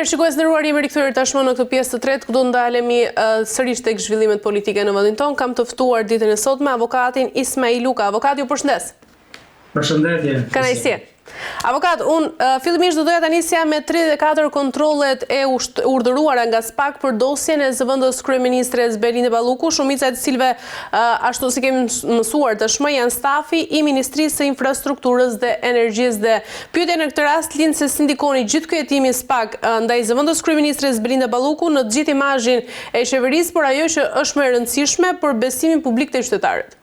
Atëherë shikues të nderuar jemi rikthyer tashmë në këtë pjesë të tretë ku do ndalemi sërish tek zhvillimet politike në vendin tonë. Kam të ftuar ditën e sotme avokatin Ismail Uka. Avokat ju përshëndes. Përshëndetje. Kënaqësi. Avokat, unë fillimisht do doja ta nisja me 34 kontrollet e urdhëruara nga SPAK për dosjen e zëvendës kryeministres Belinda Balluku, shumica e të cilëve ashtu si kemi mësuar tashmë janë stafi i Ministrisë së Infrastrukturës dhe Energjisë dhe pyetja në këtë rast lind se si ndikon i gjithë ky hetim i SPAK ndaj zëvendës kryeministres Belinda Balluku në të gjithë imazhin e qeverisë, por ajo që është më e rëndësishme për besimin publik te qytetarët.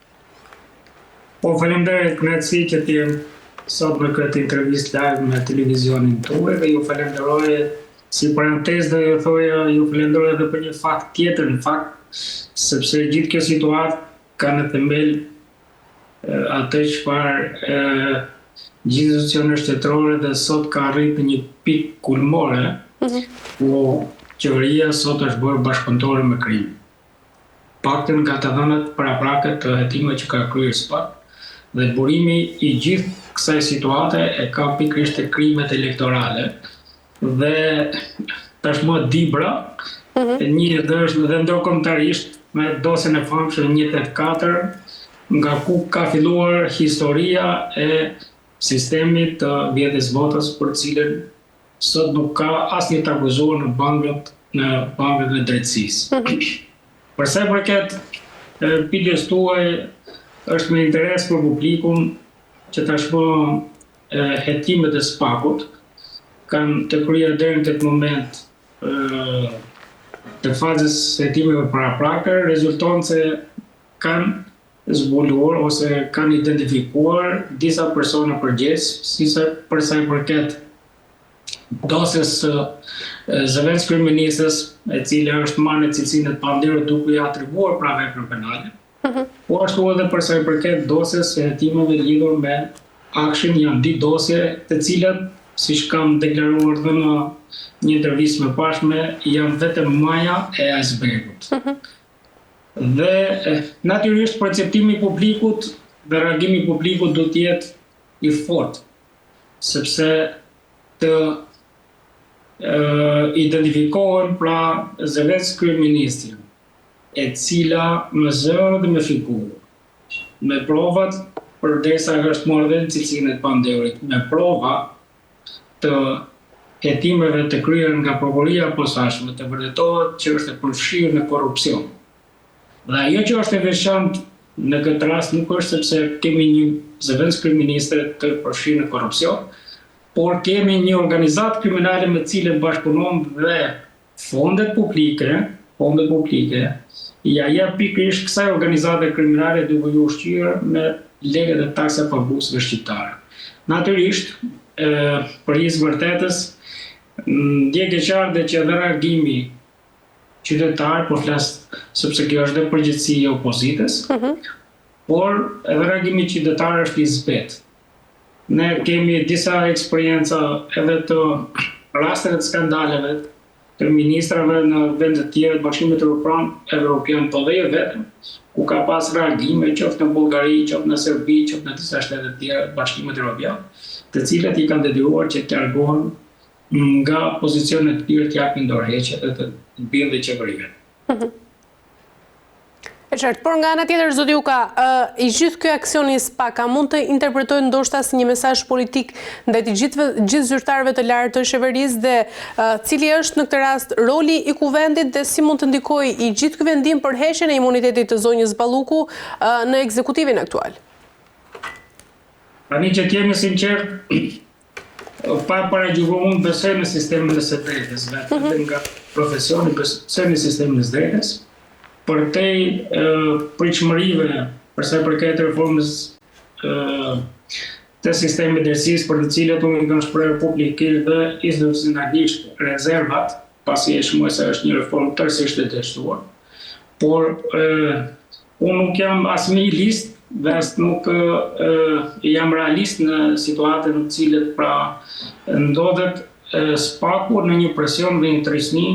Po, faleminderit, kënaqësi që të jem sot në këtë intervistë live me televizionin tuaj dhe ju falenderoj si parantezë do ju thoja ju falenderoj edhe për një fakt tjetër në fakt, sepse gjithë kjo situatë ka në themel atë çfarë gjithë institucionet shtetërore dhe sot ka arritur në një pikë kulmore, mm -hmm. ku qeveria sot është bërë bashkëpunëtore me krimin. Paktën nga të dhënat paraprake të hetimeve që ka kryer SPAK dhe burimi i gjithë kësaj situate e ka pikërisht te krimet elektorale dhe tashmë Dibra mm -hmm. një dhe është dhe ndërkombëtarisht me dosjen e famshme 184 nga ku ka filluar historia e sistemit të vjedhjes votës për të cilën Sot nuk ka asnjë të akuzuar në bankat në bankat e drejtësisë. Mhm. Për sa i përket pyetjes tuaj, është me interes për publikun që tashmë hetimet e SPAK-ut kanë të kryera deri në këtë moment të fazës së hetimeve paraprake, rezulton se kanë zbuluar ose kanë identifikuar disa persona përgjegjës, si se për sa i përket dosjes së zëvendëskryeministres, e cila është marrë në cilësinë e të pandehur duke i atribuar pra veprën penale. Mhm. Po ashtu edhe për sa i përket dosjes së hetimeve lidhur me AKSHI-n janë dy dosje të cilat siç kam deklaruar dhe në një intervistë të mëparshme janë vetëm maja e icebergut. Mhm. Dhe natyrisht perceptimi i publikut dhe reagimi i publikut duhet të jetë i fortë, sepse të identifikohen pra zëvendëskryeministrja, e cila me zë dhe me figurë, me provat përderisa është marrë dhe në cilësinë e të pandehurit, me prova të hetimeve të kryera nga Prokuroria e Posaçme të vërtetohet që është e përfshirë në korrupsion. Dhe ajo që është e veçantë në këtë rast nuk është sepse kemi një zëvendëskryeministre të përfshirë në korrupsion, por kemi një organizatë kriminale me të cilën bashkëpunon dhe fondet publike, fondet publike ia jep pikërisht kësaj organizate kriminale duke ju ushqyer me lekët e taksapaguesve shqiptarë. Natyrisht, për hir të vërtetës, ndjej keqardhje që edhe reagimi qytetar, po flas sepse kjo është dhe përgjegjësi e opozitës, mm -hmm. por edhe reagimi qytetar është i zbehtë. Ne kemi disa eksperienca edhe të rasteve të skandaleve të ministrave në vende të tjera të Bashkimit Evropian, Evropian, po dhe jo vetëm, ku ka pas reagime qoftë në Bullgari, qoftë në Serbi, qoftë në disa shtete të tjera të Bashkimit Evropian, të cilat i kanë detyruar që të largohen nga pozicionet e tyre të japin dorëheqje dhe të bindin qeverinë. Mhm. E qartë, por nga ana tjetër zoti Uka, i gjithë ky aksion i SPAK a mund të interpretohet ndoshta si një mesazh politik ndaj të gjithëve gjithë zyrtarëve të lartë të qeverisë dhe cili është në këtë rast roli i Kuvendit dhe si mund të ndikojë i gjithë ky vendim për heqjen e imunitetit të zonjës Balluku në ekzekutivin aktual? Tani që të jemi sinqertë, Pa paragjykuar unë besoj në sistemin e së drejtës, vetë mm -hmm. nga profesioni besoj në sistemin e së drejtës, përtej pritshmërive për sa i përket reformës të sistemit të drejtësisë për të cilët unë i kam shprehur publikisht dhe institucionalisht rezervat, pasi e çmoj se është një reformë tërësisht e dështuar. Por Unë nuk jam as nihilist dhe as nuk jam realist në situatën në të cilët pra ndodhet SPAK-u në një presion dhe një trysni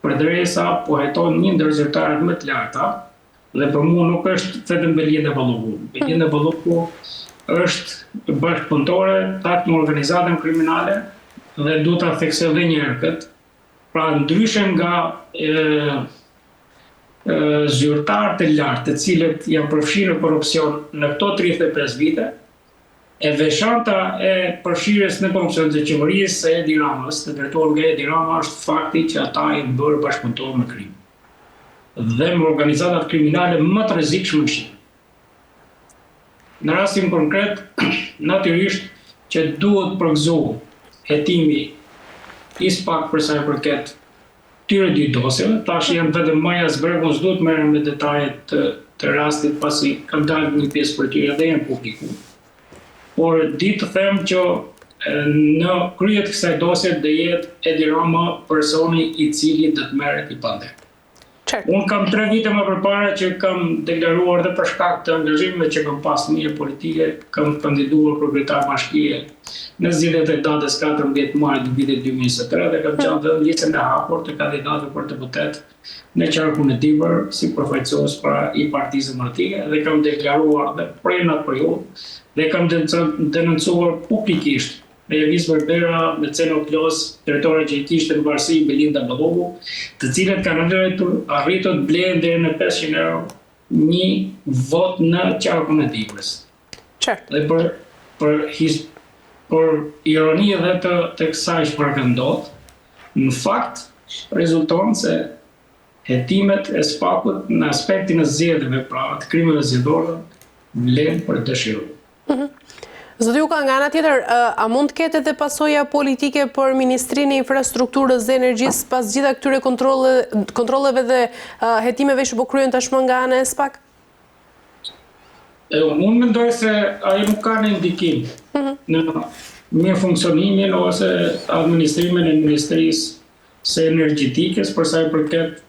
përderisa po heton një ndër zyrtarët më të larta dhe për mua nuk është vetëm Belinda Balluku. Belinda Balluku është bashkëpunëtore tak me organizatën kriminale dhe duhet ta theksoj edhe një herë këtë. Pra ndryshe nga zyrtarë të lartë të cilët janë përfshirë në korrupsion në këto 35 vite, e veçanta e përfshirjes në korrupsion të qeverisë së Edi Ramës, të drejtuar nga Edi Rama, është fakti që ata janë bërë bashkëpunëtorë me krimin dhe me organizatat kriminale më të rrezikshme në Shqipëri. Në rastin konkret, natyrisht që duhet përgëzu hetimi i SPAK për sa i përket këtyre dy dosjeve, tash janë vetëm maja e zbrekun, s'duhet merrem me detaje të, të rastit pasi kanë dalë një pjesë prej tyre dhe janë publiku. Por di të them që në krye të kësaj dosje do jetë Edi Rama personi i cili do të merret i pandehur. Qartë. Unë kam tre vite më përpara që kam deklaruar dhe për shkak të angazhimeve që kam pas në jetë politike, kam kandiduar për kryetar bashkie në zgjedhjet e datës 14 maj të vitit 2023 dhe kam qenë dhe në listën e hapur të kandidatëve për deputet në qarkun e Dibër si përfaqësues pra i Partisë Demokratike dhe kam deklaruar dhe prej në atë periudhë dhe kam denoncuar publikisht me Evis Berbera, me Ceno Klos, territore që i kishte në varësi Belinda Balluku, të cilët kanë arritur arritur të blejnë deri në 500 euro një votë në qarkun e Dibrës. Qartë. Dhe për për his, për ironi edhe të të kësaj çfarë ka ndodhur, në fakt rezulton se hetimet e SPAK-ut në aspektin e zgjedhjeve, pra të krimeve zgjedhore, vlen për dëshiru. Mhm. Zoti Uka, nga ana tjetër, a mund të ketë edhe pasoja politike për Ministrinë e Infrastrukturës dhe Energjisë pas gjitha këtyre kontrolleve dhe hetimeve që po kryhen tashmë nga ana e SPAK? Unë mendoj se ajo nuk ka një ndikim mhm. në mirëfunksionimin ose administrimin e Ministrisë së Energjetikës për sa i përket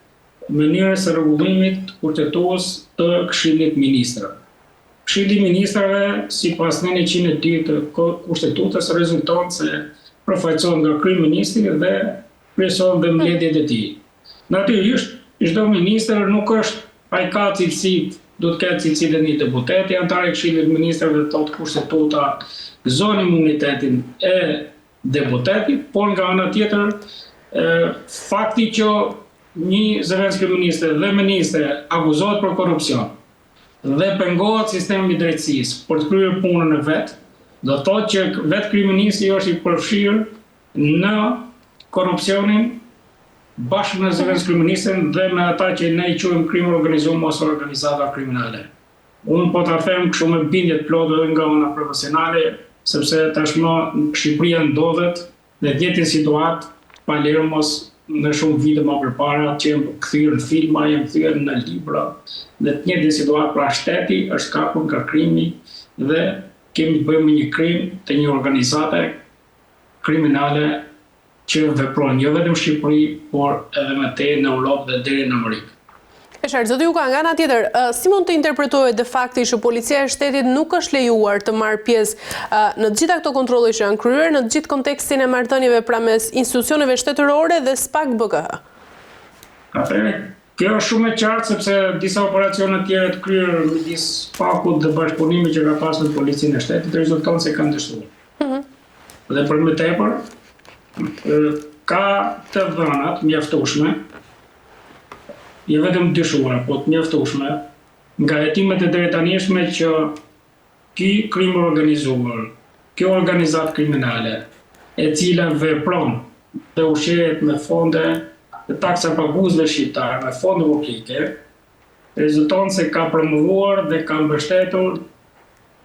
mënyrës së rregullimit kushtetues të Këshillit të Ministrave. Këshilli i Ministrave, sipas nenit 102 të Kushtetutës, rezulton se përfaqësohet nga kryeministri dhe kryeson dhe mbledhjet e tij. Natyrisht, çdo ministër nuk është, ai ka cilësitë, do të ketë cilësitë e një deputeti, anëtar i Këshillit të Ministrave thotë Kushtetuta gëzon imunitetin e deputetit, por nga ana tjetër, fakti që një zëvendëskryeministër dhe ministre akuzohet për korrupsion, dhe pengohet sistemi i drejtësisë për të kryer punën e vet, do të thotë që vetë kryeministri është i përfshirë në korrupsionin bashkë me zëvendëskryeministrin dhe me ata që ne i quajmë krim organizuar ose organizata kriminale. Unë po ta them kështu me bindje të plotë edhe nga ana profesionale, sepse tashmë Shqipëria ndodhet Në të njëjtën situatë, Palermos në shumë vite më përpara që janë kthyer në filma, janë kthyer në libra, në të njëjtën situatë, pra shteti është kapur nga krimi dhe kemi të bëjmë me një krim të një organizate kriminale që vepron jo vetëm në Shqipëri, por edhe më tej në Europë dhe deri në Amerikë. E qartë, zoti Uka, nga ana tjetër, si mund të interpretohet dhe fakti që Policia e Shtetit nuk është lejuar të marrë pjesë në të gjitha këto kontrolle që janë kryer, në të gjithë kontekstin e marrëdhënieve pra mes institucioneve shtetërore dhe SPAK BKH? Atëherë, kjo është shumë e qartë sepse disa operacione të tjera të kryer midis SPAK-ut dhe bashkëpunimi që ka pasur me Policinë e Shtetit rezulton se kanë dështuar. Mhm. Dhe për më tepër, ka të dhëna të mjaftueshme jo vetëm të dyshuara, po të mjaftueshme, nga hetimet e deritanishme që ky krim i organizuar, kjo organizatë kriminale, e cila vepron dhe ushqehet me fonde të taksapaguesve shqiptarë, me fonde publike, rezulton se ka promovuar dhe ka mbështetur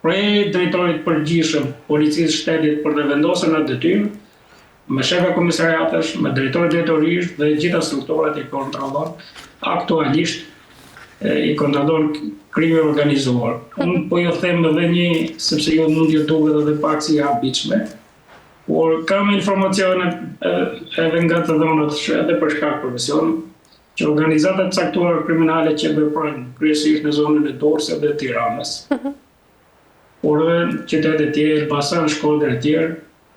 prej drejtorit të përgjithshëm Policisë së Shtetit për të vendosur në detyrë, me shefa komisariatesh, me drejtorë drejtorish dhe gjitha strukturat i kontrollon aktualisht i kontrollon krimi i organizuar. Unë po ju them edhe një, sepse ju mund t'ju duket edhe pak si e habitshme, por kam informacione edhe nga të dhënat edhe për shkak profesionit, që organizata të caktuara kriminale që veprojnë kryesisht në zonën e Durrësit dhe Tiranës, mhm. por edhe në qytete të tjera, Elbasan, Shkodër e tjerë,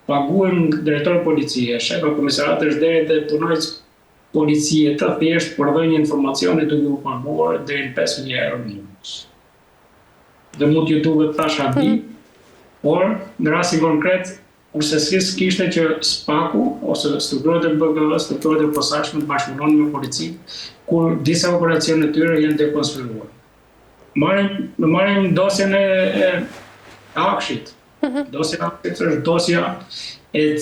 paguhen drejtorë policie, shefa komisariatesh deri dhe punonjës policie të thjeshtë për dhënie informacioni duke u paguar deri në 5000 euro në muaj. Dhe mund t'ju duket thashë habi, mm -hmm. por në rastin konkret. Kurse si s'kishte që SPAK-u ose strukturat e BKH, strukturat e posaçme të bashkëpunonin me policinë, kur disa operacione të tyre janë dekonspiruar. Marrim, marrim dosjen e, e AKSHI-t. Dosja e AKSHI-t është dosja e